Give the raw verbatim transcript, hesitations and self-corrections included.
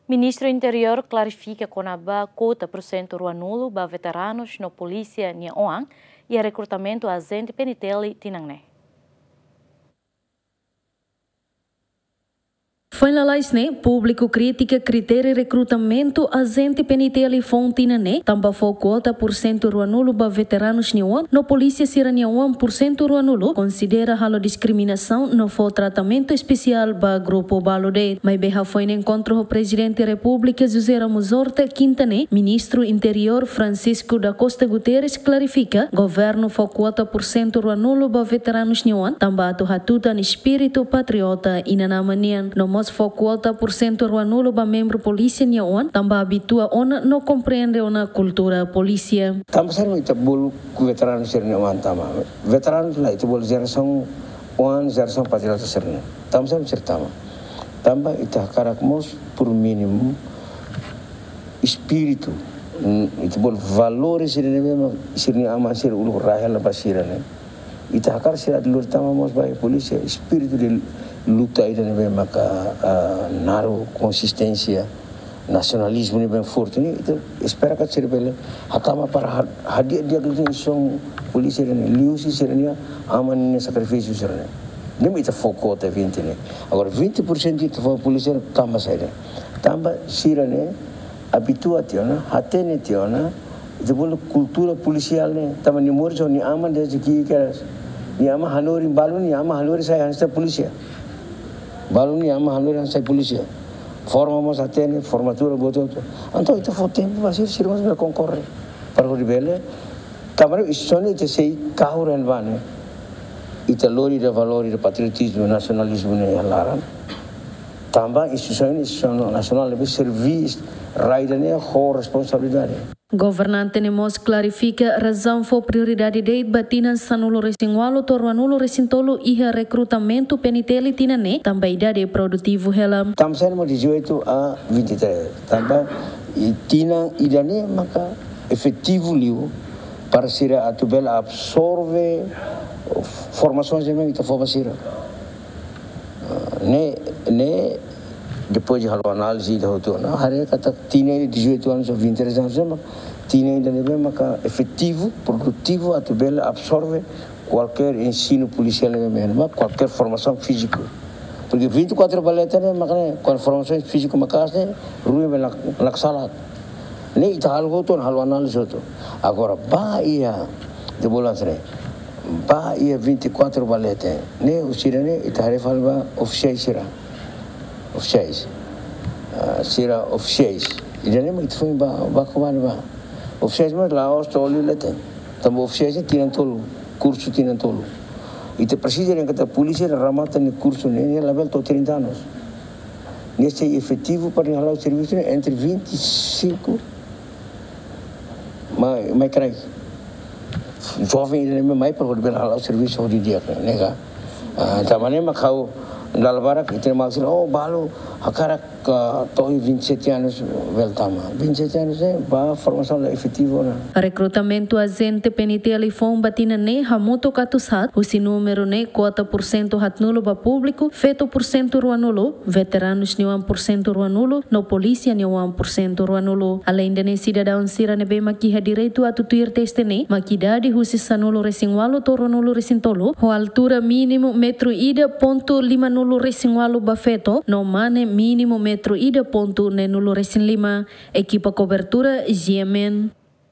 Ministru Interiór klarifika kona-ba kuota pursentu ruanulu ba veteranus no polísia nia oan iha rekrutamentu ajente P N T L tinan ne'e. Foin lalais ne'e, públiku kritika kritériu rekrutamentu ajente P N T L foun tinan ne'e, tanba fó kuota pursentu ruanulu ba veteranus nia oan no polísia sira nia oan pursentu ruanulu, konsidera halo diskriminasaun no fó tratamentu espesiál ba grupu balu de'it. Maibé hafoin enkontru ho Prezidente Repúblika José Ramos Horta kinta ne'e, Ministru Interiór Francisco da Costa Guterres klarifika, governu fó kuota pursentu ruanulu ba veteranus nia oan, tanba atu hatutan espíritu patriota inan-aman nian. No mós fó kuota pursentu ruanulu ba membru polísia nia oan, tanba abitua ona no komprende ona kultura polísia. Tanba saida mak ita bolu veteranus sira-nia oan tama? Veteranus lae, ita bolu jerasaun oan, jerasaun patriota sira-ne'e. Tanba saida mak sira tama? Tanba ita hakarak mós, por mínimu, espíritu, mm, ita bolu valores sira ne'ebé mak sira-nia aman sira uluk rai hela ba sira ne'e. Ita hakarak sira atu lori tama mós ba iha polísia, espíritu de luta ida ne'ebé maka, ah, naruk, konsisténsia, nasionalizmu ne'ebé forte ne'e, ita espera katak sira bele hatama para ha-, hadi'a di'ak liután instituisaun polísia ne'e, liuhusi sira-nia aman nia sakrifísiu sira ne'e. Ne'e mak ita fó kuota vinte ne'e. Agora, vinte pursentu ita fó polísia ne'e tanba saida? Tanba sira ne'e abitua tiha ona, hatene tiha ona, ita bolu kultura polisiál ne'e, tanba nia moris ho nia aman dezde ki'ik kedas. Nia aman hanorin, balu nia aman hanorin sai hanesan polísia. Balu nia aman hanorin hanesan polísia. Forma mós hatene, formatura boot hotu. Entaun ita fó tempu ba sira, sira mós bele konkorre. Para hodi bele, tanba ne'e instituisaun ne'e ita sei kahur iha ne'ebá ne'e. Ita lori ita-nia valór, ita-nia patriotizmu, nasionalizmu ne'e iha laran. Tanba instituisaun, instituisaun nasionál ne'ebé serve rai ida-ne'e ho responsabilidade. Governante ne'e mós klarifika razaun fó prioridade de'it ba tinan sanulu-resin-ualu to'o ruanulu-resin-tolu iha rekrutamentu P N T L tinan ne'e, tanba idade produtivu hela. Tanba saida mak dezoito a vinte e três? Tanba i tinan ida-ne'e maka efetivu liu para sira atu bele absorve formasaun ne'ebé ita fó ba sira. Ah, ne'e, ne'e, depois de halo análize ida hotu ona, haree katak tinan dezoito anos ou vinte e três anos, mak tinan ida ne'ebé maka efetivu, produtivu, atu bele absorve kualkér ensinu polisiál ne'ebé mak, kualkér formasaun fíziku. Porke vinte e quatro valete ne'e, maka ne'e, kuandu formasaun fíziku maka'as ne'e, ruin bele nak-, naksalat. Ne'e ita halo hotu ona, halo análize hotu. Agora, ba iha, de bolan sira, ba iha vinte e quatro valete ne'e, o sira ne'e, ita haree fali ba ofisiais sira. Ofisiais. Ah, sira ofisiais. Ida-ne'e mak ita foin ba, ba kobane ba. Ofisiais mak la'ós to'o liu leten. Tanba ofisiais ne'e tinan tolu, kursu tinan tolu. Ita presiza dehan katak polísia ne'e remata nia kursu ne'e, nia labele to'o trinta anos. Nia sei efetivu para nia hala'o servisu ne'e entre vinte e cinco mai, mai kraik. Joven ida ne'ebé mai para hodi bele hala'o servisu hodi di'ak, ne'e ka? Ah, tanba ne'e mak ha'u dala barak ita mak sira, oh, balu hakarak ka to'o vinte e sete anos bele tama. Vinte e sete anos ne'e ba formasaun la efetivu ona. Rekrutamentu ajente P N T L foun ba tinan ne'e hamutuk atus haat, husi númeru ne'e kuota pursentu haatnulu ba públiku, feto pursentu ruanulu, veteranus nia oan pursentu ruanulu, no polísia nia oan pursentu ruanulu. Aleinde ne'e, sidadaun sira ne'ebé mak iha direitu atu tuir teste ne'e, mak idade husi sanulu-resin-ualu to'o ruanulu-resin-tolu, ho altura mínimu metru ida pontu limanulu-resin-ualu ba feto, no mane mínimu metru ida pontu neenulu-resin-lima. Ekipa kobertura, G M N.